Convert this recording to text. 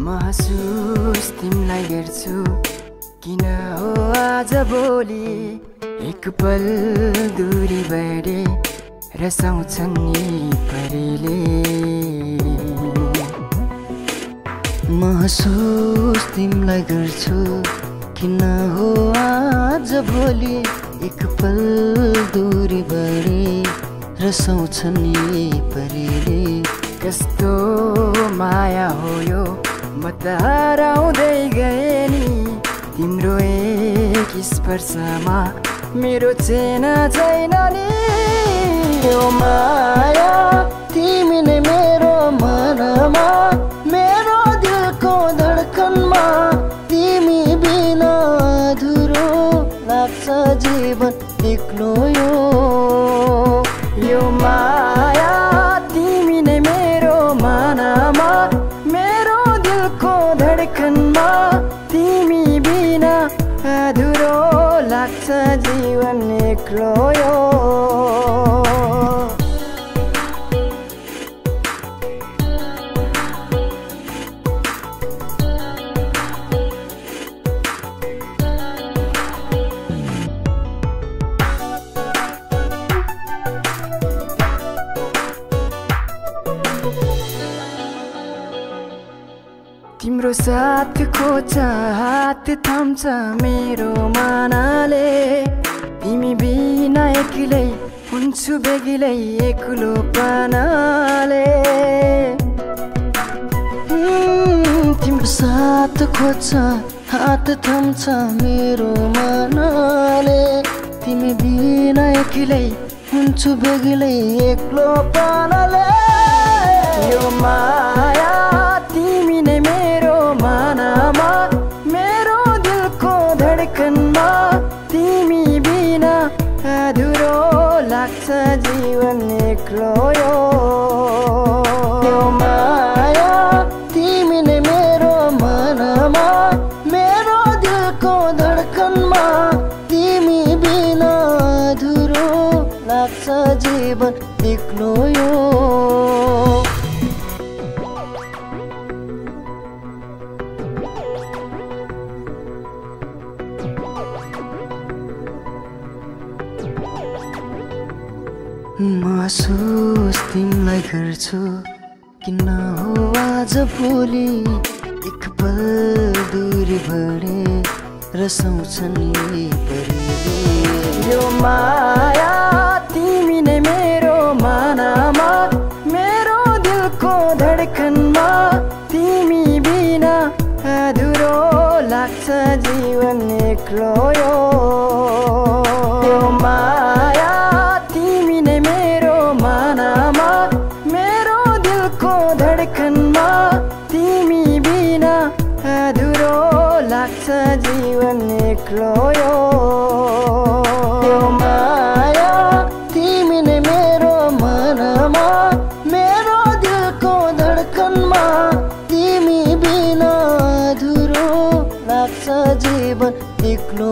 महसुस तिमीलाई गर्छु किन हो आज भोलि एक पल दूरी बढे रसाउँछन् यी परेले महसुस तिमीलाई गर्छु किन हो आज भोलि एक पल दूरी बढे रसाउँछन् यी परेले कस्तो माया हो यो म त हराउँदै गएँ नि तिम्रो एक स्पर्शमा मेरो चेना छैन नि यो माया तिमी नै मेरो मनमा मेरो दिलको धडकनमा तिमी बिना अधुरो लाग्छ जीवन एक्लो यो माया तिमी नै मेरो मनमा मेरो दिलको धडकनमा तिमी बिना अधुरो लाग्छ जीवन एक्लो तिम्रो साथको हात थाम्छ मेरो मनाले तिमी बिना एक्लै हुन्छु बेगिलै एक्लो पनाले तिम्रो साथ खोज्छ हात थाम्छ मेरो मनाले तिमी बिना एक्लै हुन्छु बेगिलै एक्लो पनाले यो माया तिमी नै मेरो मनमा मेरो दिलको धडकनमा तिमी बिना अधुरो लाग्छ जीवन एक्लो यो माया तिमी नै मेरो मनमा मेरो दिलको धडकनमा तिमी बिना अधुरो लाग्छ जीवन एक्लो महसुस तिमीलाई गर्छु किन हो आज भोलि एक पल दूरी बढे रसाउँछन् यी परेले यो माया तिमी नै मेरो मनमा मेरो दिलको धडकनमा तिमी बिना अधुरो लाग्छ जीवन एक्लो यो माया तिमी नै मेरो मनमा मेरो दिलको धडकनमा तिमी बिना अधुरो लाग्छ जीवन एक्लो यो माया तिमी नै मेरो मनमा मेरो दिलको धडकनमा तिमी बिना अधुरो लाग्छ जीवन एक्लो